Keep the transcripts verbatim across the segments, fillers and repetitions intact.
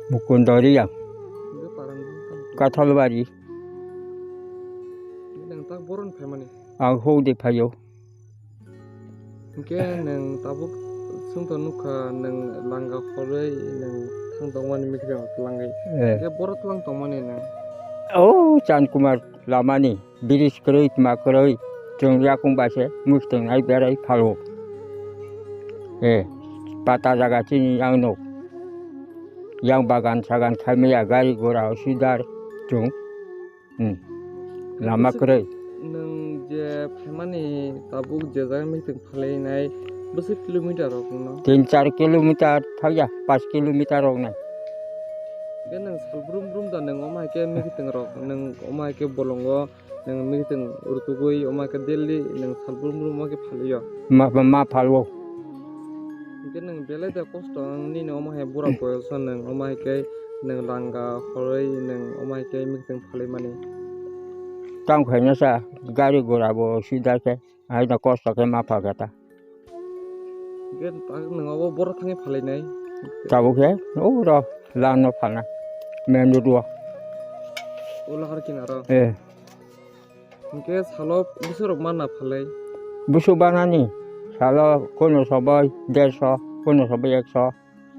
Mukundoriya. Hwnkhe parang bwkhak. Kathalbari. Nang tak boron phaimani. Ang hodi phaio. Hwnkhe nang tabuk chwngto nukha nang langa khorwi nang thang tongmani mikri rok twlangwi. Eh. Hwnkhe boro twlang tongmani nang. Oh, Chan Kumar lamani. Bridge kwrwi tma kwrwi chwng yakung bai se mwkhwtwng nai berai phalo. Eh, pata jaga chini yang nuk. Yang bagan sagan khai maya gari gora sudar chwng. Hmm. Lama kwrwi. Nwng je phaimani tabuk je jaga mwkhwtwng phalwi nai bwswk kilometer rok no? Tin char kilometer thangya, pas kilometer rok nai. Hwnkhe nwng sal brum brum da nwng omo hai khe mwkhwtwng rok nwng omo hai khe bolongo. Nwng meeting rwtugwi omo khe daily nwng sal brum brum omo khe phalwi o. Ma, ma, ma phalwi o. Hwnkhe nwng belai da kosto ang nini omo hai bura boyoso nwng omo hai khe nwng langa khorwi nwng omo hai khe meeting phalwi mani. Tamo khaina sa gari gora bo sida khe, haino kosto khe ma phalkha ta. Hwnkhe tak nwng obo boro thangwi phalwi nai. Tabuk khe, o ro, lano phalna. Main road o. O lahar kinaro. Eh. Hwnkhe salo bwswk rok manna phalwi? Bwswk banani. Salo kono sobai derso, kono sobai ekso,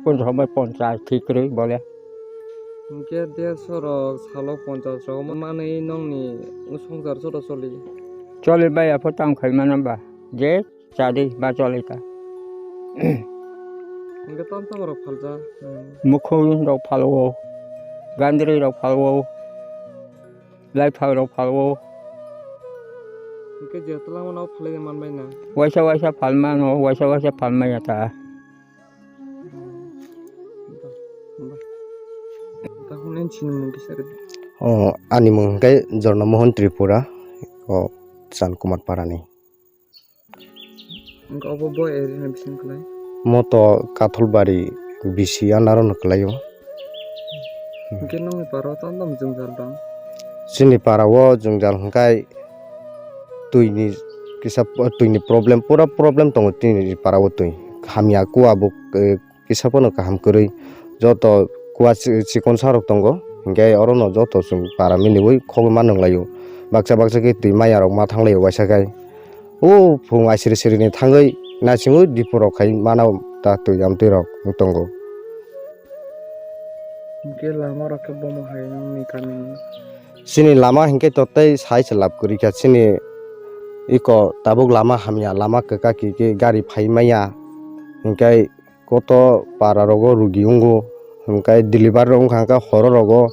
kono sobai ponchas thik kwrwi bole. Hwnkhe derso rok salo ponchas rok manwi nongni swngchar joto choli? Choli baiya pho tamo khai mano ba. Je Chadi ba cholita. Hwnkhe tamo tamo rok phaljak? Hmm. Mukhung rok phalwo, gandri rok phalwo, laiphang rok phalwo. Hwnkhe je twlangmano phalwi manbai na? Waisa waisa phalmano, waisa waisa phalmaya ta. Hmm. Tahun en chini mung kisa rwdi. O, ani mung hwnkhe Jorno Mohon Tripura, o Chan Kumar Parani. Wngkha obo bo area ni bising kwlai? Moto Katholbari bisi anaro no kwlaio. Hwnkhe nokni para o tamo tamo jwngjal bang? Chini para o jwngjal hwnkhe twi ni kisa, twi ni problem, pura problem tongo tini para o twi. Hamya kua bo, eh, kisa phano kaham kwrwi, joto kua chi-, chikonsa rok tongo, hinkhe orono joto chwng para miliwi khogwi ma nunglaio. Baksa baksa khe twi maya rok ma thanglaio waisa khai. O phung aisiri sirini thangwi naisingwi dipo rok khai mano ta twi amtwi rok wng tongo. Hinkhe lama rok khe bomo hai nongni kami? Chini lama hinkhe to tei sai se lab kwrwi kha, chini iko tabuk lama hamya, lama kwkak khe gari phai maya, hinkhe koto para rogo rugi wngo, hinkhe delivery rok wngkha, hinkhe horo rogo,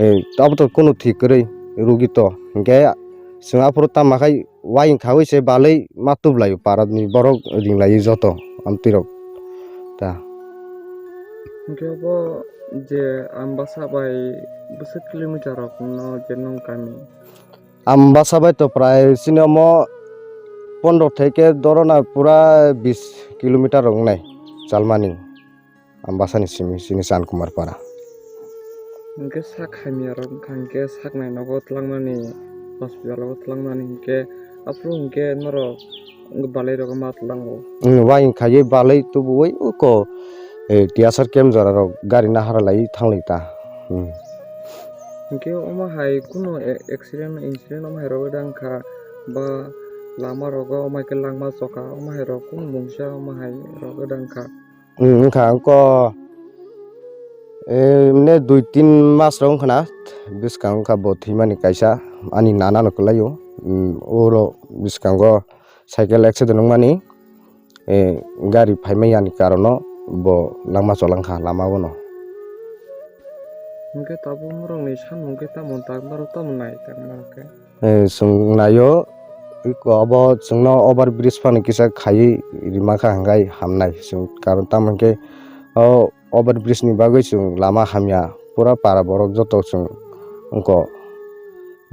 eh, abo to kunu thik kwrwi rugi to, hinkhe chwng aphuru tamo khai uaying khaui se balwi ma tublaio para ni borok ringlaiwi joto amtwi rok ta. Hinkhe bo je Ambasa bai bwswk kilometer rok no je nong kami? Ambasa bai to prai chini omo pondro theke dhoro na pura bis kilometer rok wngnai chalmani. Ambasani simi chini Chan Kumar Para. Hinkhe sak hamya rok wngkha hinkhe sak nai nogo twlangmani hospital o twlangmani hinkhe aphuru hinkhe norok balai rogo ma tlango. Uaying khaiwi balai tubuwi uko, eh, T S R camp jora rok gari nahara laiwi thanglai ta. Hmm. Hinkhe omo hai kunu a-, accident incident omo hai rogwi da wngkha ba lama rogo omo hai khe langma choka omo hai rok kunu mungsa omo hai rogwi da wngkha. Hmm, wngkha wngkha, eh, mane dui tin mas rok wngkha na bwskang wngkha bo thwimani kaisa ani nana no kwlaio. Hmm, oro bwskango cycle accident wngmani. Eh, gari phaima yani karono bo langma cholangkha lama o no. Hwnkhe tabuk norokni samung khe tamo tak norok tamo nai tak norok khe? Eh, chwng naio, iko obo chwngno over bridge phano kisa khaiwi rima kha hwnkhe hamnai chwng, karon tamo hwnkhe o over bridge ni bagwi chwng lama hamya, pura para borok joto chwng wngkha,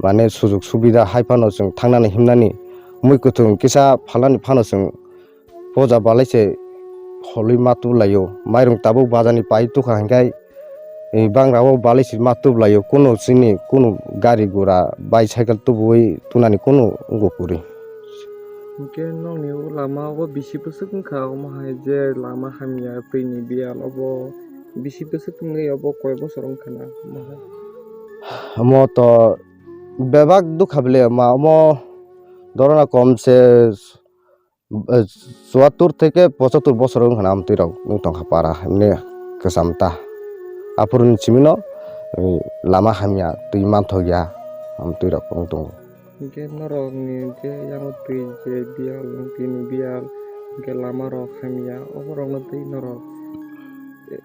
mane sujug subida hai phano chwng thangnani himnani mui kwthwng kisa phalnani phano chwng poja balai se holwi ma tubulaio. Mairung tabuk bazar ni pai tukha hwnkhe, eh, bangra o balai se ma tubulaio. Kunu chini kunu gari gura, bicycle tubuwi tunani kunu wngkha kwrwi. Hwnkhe nokni o lama o bisi bwswk wngkha, omo hai je lama hamya twi ni biyal obo Bisi bwswk wngwi obo koi bosor wngkha na, omo hai? Omo to bebak dukha bile ma, omo dorona kom se, eh, chuattur theke pochottur bosor wngkha na amtwi rok wng tongkha para, himne kwcham ta. Aphuru ni simi no, eh, lama hamya, twi manthok ya, amtwi rok wng tongo. Hinkhe norok ni je yango twi je biyal, twi ni biyal, hinkhe lama rok hamya, obo rok no twi norok, eh,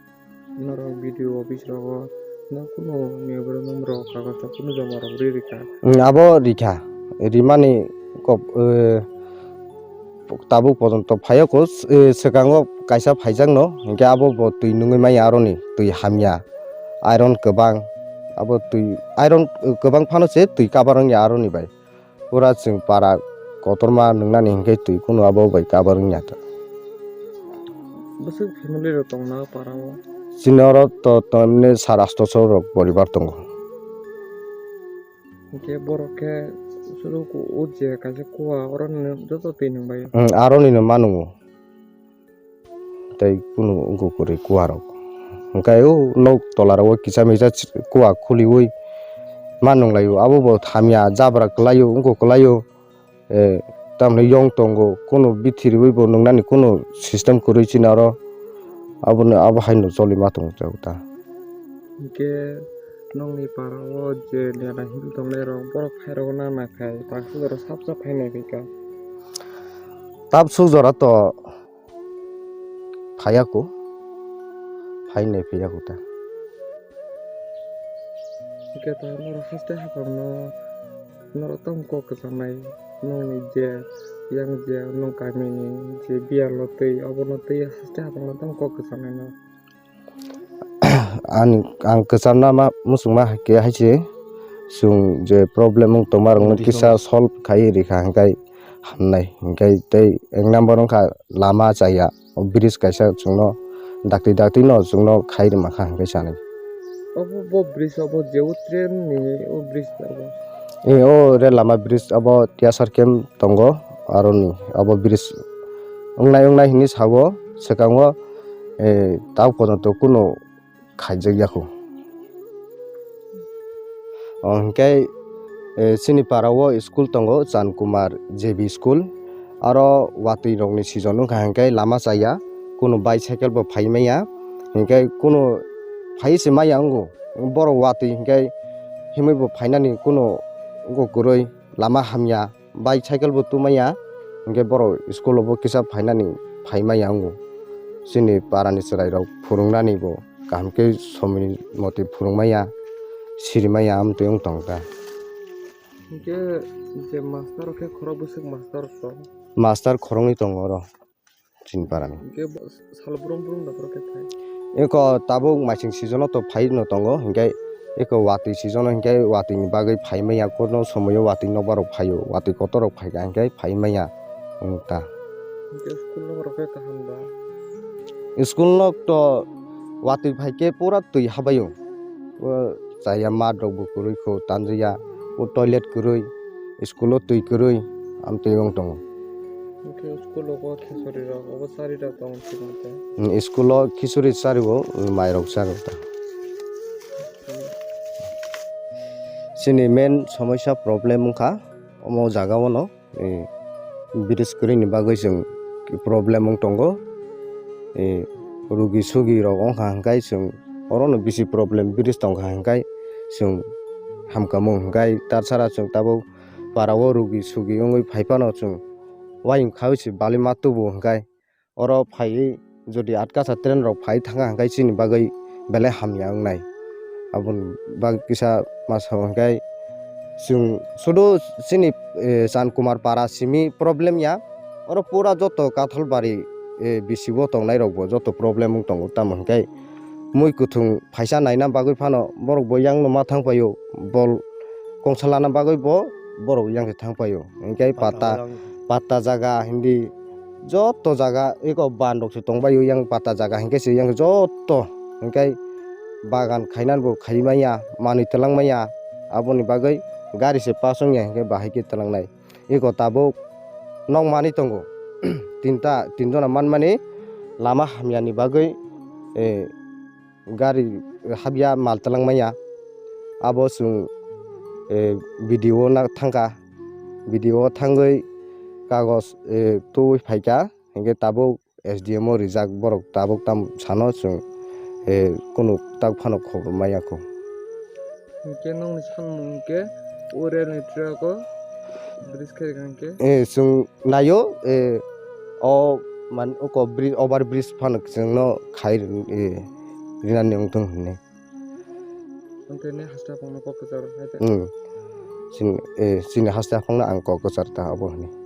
norok B D O office rogo no kunu memorandum rok kagoj rok kunu joma rok ri rikha. Mm, abo rikha, rimani kok, eh, tabuk pojonto phaiyako, eh, swkango kaisa phaijakno, hinkhe abo bo twi nungwi manya aroni, twi hamya, iron kwbang, abo twi iron kwbang phano se twi kabar wngya aroni bai. Pura chwng para kotorma nungnani hinkhe twi kunu abo bai kabar wngya ta. Bwswk family rok tongna para o? Chini oro to, to emni sar asto so rok poribar tongo. Hinkhe borok khe sudu ku-, o je kaisa kuwa oro no joto twi nung bai. Mm, aroni no ma nungo. Tei kunu wngkuk kwrwi kuwarok. Hwnkhe o nok tola rogo kisa misa kuwa khuliwi ma nunglaio, abo bo hamya jabra kwlaio, wngkuk kwlaio, eh, tamni yong tongo, kunu bithiriwi bo nungnani kunu system kwrwi chini oro, abono abo haino choli ma tongo ta. Hinkhe nokni para o je nera him tongnai rok, borok phai rogna naiphai, taksa jora sap sap phai naiphai kha. Tabsuk jora to phaiya ko, phai naiphaiya ko ta. Hwnkhe ta norok haste haphangno norok tamo kok kwchangnai, nokni je yang je nok kamini je biyalo twi obono twi haste haphangno tamo kok kwchangnai no. Ani ang kwcharna ma muchungma hai khe hai se chwng je problem wng tongma rokno kisa solve khai rikha hwnkhe hamnai hwnkhe tei ek number wngkha lama chaya, o bridge kaisa chwngno dakti dakti no chwngno khai rwma kha hwnkhe sanai. Obo bo bridge obo je o train ni o bridge obo. E o rel lama bridge obo tiyasar camp tongo aroni obo bridge wngnai wngnai hinwi sao swkango, e, tabuk pojonto kunu khaijak ya kho. O hinkhe, eh, chini para o school tongo, Chan Kumar J B school. Aro watwi rokni season wngkha hinkhe lama chaya, kunu bicycle bo phai manya, hinkhe kunu phai se maya wngo. Borok watwi hinkhe himwi bo phainani kunu wngkuk kwrwi, lama hamya. Bicycle bo tumaya, hinkhe borok school o bo kisa phainani phaimaya wngo. Chini para ni chwrai rok phwrwngnani bo kaham khe somoi motwi phwrwngmaya, sirimaya amtwi wng tong kha. Hinkhe je master rok khe khorok bwswk master rok tong? Master khoroknwi tongo oro. Chini para ni. Hinkhe bo sal brum brum da borok khe phai. Eko tabuk maising season o to phai no tongo, hinkhe eko watwi season o hinkhe watwi ni bagwi phai manya, kono somoi o watwi nokbar rok phai o, watwi kotor rok phai kha hinkhe phai manya wng ta. Hinkhe school nok rok khe kaham da? School nok to watwi phai khe pura twi habai o. O chaya mat rok bo kwrwi kho tanjaya, o toilet kwrwi. School o twi kwrwi amtwi wng tongo. Hwnkhe school o khichuri rok obo chari rok tong thik mate? Mm, school o khichuri chari o, mai rok chari o ta. Chini main somosya problem wngkha omo jaga o no, eh, bridge kwrwi ni bagwi chwng problem wng tongo. Eh, rugi sugi rok wngkha hwnkhe chwng oro no bisi problem, bridge tongkha hwnkhe chwng hamkha mung hwnkhe tarsara chwng tabuk para o rugi sugi wngwi phai phano chwng uaying khaui se bali ma tubu hwnkhe oro phaiwi jodi atkasa train rok phai thangkha hwnkhe chini bagwi belai hamya wngnai. Aboni bagwi kisa ma sao hwnkhe chwng sudu chini, eh, Chan Kumar para simi problem ya, oro pura joto Kathalbari, eh, bisi o tongnai rok bo joto problem wng tongo, tamo hwnkhe mui kwthwng phaisa naina bagwi phano borok bo yang no ma thang paio, bol kongsa lana bagwi bo borok yang se thang paio. Hinkhe pata, pata jaga hindi joto jaga eko ban rok se tong baio, yang pata jaga hinkhe se yang joto hinkhe bagan khainani bo khai manya, manwi twlang manya, aboni bagwi gari se pass wngya hinkhe bahai khe twlangnai. Eko tabuk nok manwi tongo. Tinta, tin jona manmani lama hamyani bagwi, eh, gari habya mal twlang manya. Abo chwng, eh, B D O na thangkha. B D O thangwi kagos, eh, tubui phaikha. Hinkhe tabuk S D M o rijak borok tabuk tam sano chwng, eh, kunu tak phano khobor maya kho. Hinkhe nokni sanmung hinkhe o rail ni track o bridge khe rikha hinkhe. Eh, chwng naio, eh, o man oko bri-, over bridge phano chwngno khai, eh, rinani wngthung hinwi. Wngkhe nini haste haphangno kok kwcharo hai da? Hmm. Chini, eh, chini haste haphangno ang kok kwchar ta abo hinwi.